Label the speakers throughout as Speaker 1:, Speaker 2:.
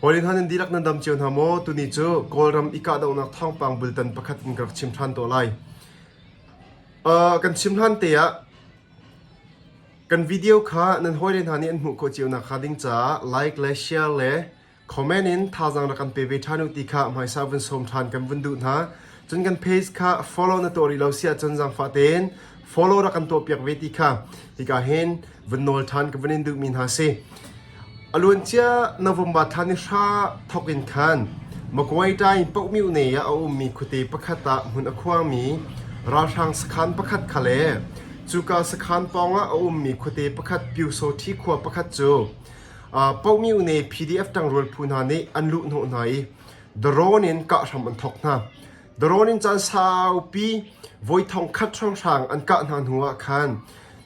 Speaker 1: Hawi hna nan dihlak nan dam cio hna maw? Tuni cu Kawlram i kahdohnak thawngpang bultan pakhat in ka rak chim ṭhan tuah lai. Uh, kan chim hlan te ah kan video kha nan hawile hna nih an hmuh khawh cio nak hnga ding caah like le share le Comment in thazaang rak kan pe ve ṭhan u ti kha hmaisa vun sawm ṭhan kan vun duh hna. Cun kan page kha follow na tuah rih lo si ahcun zaangfah tein follow rak kan tuahpiak ve ti kha hika hin vun nawl ṭhan ka vun in duhmi hna si. A luancia November thla ni hra thawk in khan Magway Tain Paukmyone ah a ummi khuate pakhat ah hmun a khuangmi ralhrang sakhan pakhat kha le cuka sakhan pawngah a ummi khuate pakhat Pyusawthi khua pakhat cu Paukmyone PDF ṭangrual phu hna nih an luhhnawh hna i drone in kah hram an thawk hna. Drone in caan saupi voi thongkhat hrawnghrang an kah hna hnu ah khan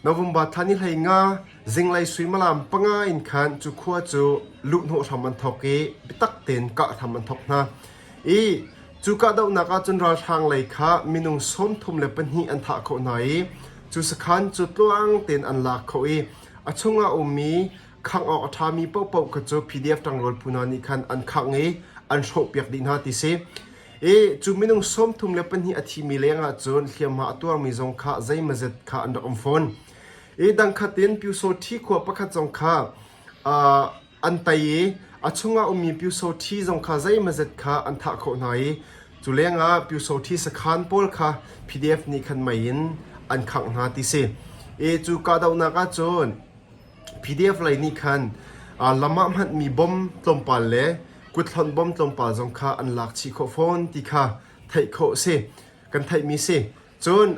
Speaker 1: November thla ni 15 zinglei suimilam panga in khan cu khua cu luhhnawh hram an thawk i biatak tein kah hram an thawk hna. I cu kahdohnak ah cun ralhrang lei kha minung 32 an thah khawh hna i cu sakhan cu tluang tein an lak khawh i A chungah a ummi khangh awk a ṭhami paohpaoh kha cu PDF ṭangrual phu hna nih khan an khangh i an hrawhpiak dih hna ti si. I cu minung 32 a thimi lengah cun hliamhma a tuarmi zong kha zeimawzet kha an rak um fawn. I dangkhat in Pyusawṭhi khua pakhat zong kha uh, an tei i a chungah ummi Pyusawṭhi zong kha zeimawzet kha an thah khawh hna i cu lengah Pyusawṭhi sakhan pawl kha PDF nih khan mei in an khangh hna ti si. I cu kahdohnak ah cun PDF lei nih khan lam ah hmanhmi bom tlawmpal le kuthlonh bom tlawmpal zong kha an lak chih khawh fawn ti kha theih khawh a si. Kan theihmi si. Cun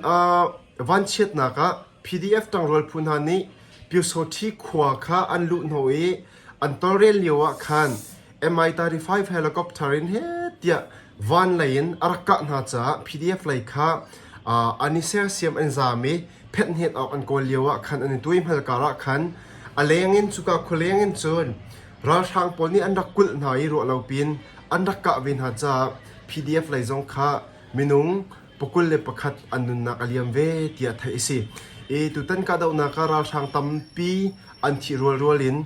Speaker 1: vanchiatnak ah PDF ṭangrual phu hna nih Pyusawṭhi khua kha an luhhnawh i an tawlrel lio ah khan Mi-35 helicopter in heh tiah van lei in a rak kah hna caah PDF lei kha an i sersiam an zaam i phenhnet awk an kawl lio ah khan an i tuihmal kar ah khan a leng in cuka khualeng in cun ralhrang pawl nih an rak kulh hna i ruah lo piin an rak kah ve hna caah PDF lei zong kha minung pakul le pakhat an nunnak a liam ve tiah theih a si. I tutan kahdohnak ah ralhrang tampi an thih rualrual in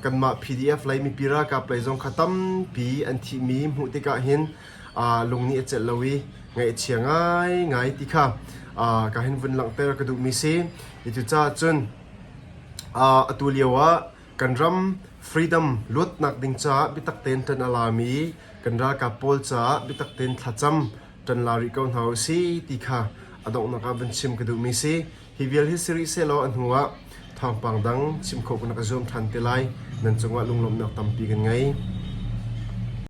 Speaker 1: kanmah PDF lei mipi ralkap lei zong kha tampi an thihmi hmuh tikah hin lung nih a celh lo i ngaih a chia ngaingai ti kha ka hin vun langhter ka duhmi si. I cucaah cun atu lio ah kan ram freedom luatnak ding caah biatak tein ṭan a lami kan ralkap pawl caah biatak tein thlacam ṭan la rih ko hna u si ti kha a donghnak ah van chim ka duhmi si. Hi vial hi si rih sehlaw a hnu ah thawngpang dang chim khawh ka nak i zuam ṭhan te lai. Nan cungah lunglawmhnak tampi kan ngei.